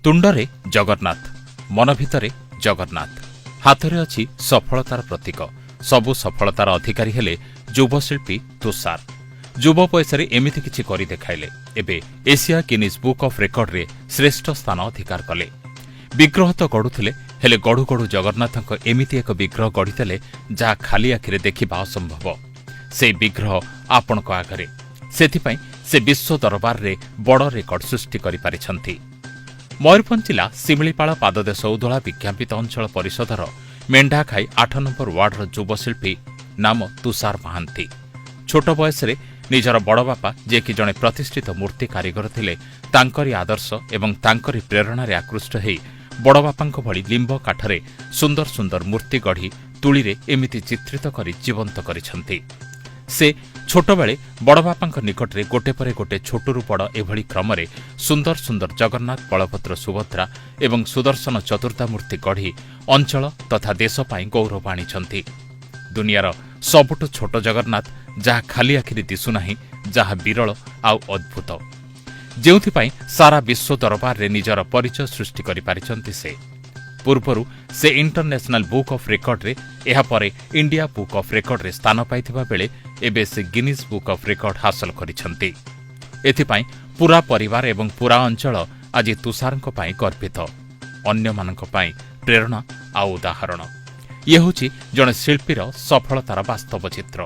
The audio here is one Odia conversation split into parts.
ତୁଣ୍ଡରେ ଜଗନ୍ନାଥ, ମନ ଭିତରେ ଜଗନ୍ନାଥ, ହାତରେ ଅଛି ସଫଳତାର ପ୍ରତୀକ। ସବୁ ସଫଳତାର ଅଧିକାରୀ ହେଲେ ଯୁବଶିଳ୍ପୀ ତୁଷାର। ଯୁବ ବୟସରେ ଏମିତି କିଛି କରି ଦେଖାଇଲେ, ଏବେ ଏସିଆ ଗିନିଜ୍ ବୁକ୍ ଅଫ୍ ରେକର୍ଡରେ ଶ୍ରେଷ୍ଠ ସ୍ଥାନ ଅଧିକାର କଲେ। ବିଗ୍ରହ ତ ଗଢୁଥିଲେ, ହେଲେ ଗଢୁ ଗଢୁ ଜଗନ୍ନାଥଙ୍କ ଏମିତି ଏକ ବିଗ୍ରହ ଗଢ଼ିଦେଲେ, ଯାହା ଖାଲି ଆଖିରେ ଦେଖିବା ଅସମ୍ଭବ। ସେଇ ବିଗ୍ରହ ଆପଣଙ୍କ ଆଗରେ। ସେଥିପାଇଁ ସେ ବିଶ୍ୱ ଦରବାରରେ ବଡ଼ ରେକର୍ଡ ସୃଷ୍ଟି କରିପାରିଛନ୍ତି। ମୟୂରଭଞ୍ଜ ଜିଲ୍ଲା ଶିମିଳିପାଳ ପାଦଦେଶ ଉଦଳା ବିଜ୍ଞାପିତ ଅଞ୍ଚଳ ପରିଷଦର ମେଣ୍ଢାଖାଇ 8 ନମ୍ବର ୱାର୍ଡର ଯୁବଶିଳ୍ପୀ, ନାମ ତୁଷାର ମହାନ୍ତି। ଛୋଟ ବୟସରେ ନିଜର ବଡ଼ବାପା, ଯିଏକି ଜଣେ ପ୍ରତିଷ୍ଠିତ ମୂର୍ତ୍ତି କାରିଗର ଥିଲେ, ତାଙ୍କରି ଆଦର୍ଶ ଏବଂ ତାଙ୍କରି ପ୍ରେରଣାରେ ଆକୃଷ୍ଟ ହେଇ ବଡ଼ବାପାଙ୍କ ଭଳି ଲିମ୍ବ କାଠରେ ସୁନ୍ଦର ସୁନ୍ଦର ମୂର୍ତ୍ତି ଗଢ଼ି ତୁଳିରେ ଏମିତି ଚିତ୍ରିତ କରି ଜୀବନ୍ତ କରିଛନ୍ତି। ସେ ଛୋଟବେଳେ ବଡ଼ବାପାଙ୍କ ନିକଟରେ ଗୋଟେ ପରେ ଗୋଟେ, ଛୋଟରୁ ବଡ଼, ଏଭଳି କ୍ରମରେ ସୁନ୍ଦର ସୁନ୍ଦର ଜଗନ୍ନାଥ, ବଳଭଦ୍ର, ସୁଭଦ୍ରା ଏବଂ ସୁଦର୍ଶନ ଚତୁର୍ଦ୍ଧାମୂର୍ତ୍ତି ଗଢ଼ି ଅଞ୍ଚଳ ତଥା ଦେଶ ପାଇଁ ଗୌରବ ଆଣିଛନ୍ତି। ଦୁନିଆର ସବୁଠୁ ଛୋଟ ଜଗନ୍ନାଥ, ଯାହା ଖାଲି ଆଖିରେ ଦିଶୁନାହିଁ, ଯାହା ବିରଳ ଆଉ ଅଦ୍ଭୁତ, ଯେଉଁଥିପାଇଁ ସାରା ବିଶ୍ୱ ଦରବାରରେ ନିଜର ପରିଚୟ ସୃଷ୍ଟି କରିପାରିଛନ୍ତି ସେ। ପୂର୍ବରୁ ସେ ଇଣ୍ଟରନ୍ୟାସନାଲ ବୁକ୍ ଅଫ୍ ରେକର୍ଡରେ, ଏହାପରେ ଇଣ୍ଡିଆ ବୁକ୍ ଅଫ୍ ରେକର୍ଡରେ ସ୍ଥାନ ପାଇଥିବା ବେଳେ ଏବେ ସେ ଗିନିଜ୍ ବୁକ୍ ଅଫ୍ ରେକର୍ଡ ହାସଲ କରିଛନ୍ତି। ଏଥିପାଇଁ ପୁରା ପରିବାର ଏବଂ ପୁରା ଅଞ୍ଚଳ ଆଜି ତୁଷାରଙ୍କ ପାଇଁ ଗର୍ବିତ, ଅନ୍ୟମାନଙ୍କ ପାଇଁ ପ୍ରେରଣା ଆଉ ଉଦାହରଣ। ଇଏ ହେଉଛି ଜଣେ ଶିଳ୍ପୀର ସଫଳତାର ବାସ୍ତବ ଚିତ୍ର।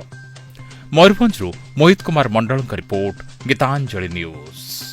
ମୟୂରଭଞ୍ଜରୁ ମୋହିତ କୁମାର ମଣ୍ଡଳଙ୍କ ରିପୋର୍ଟ, ଗୀତାଞ୍ଜଳି ନ୍ୟୁଜ୍।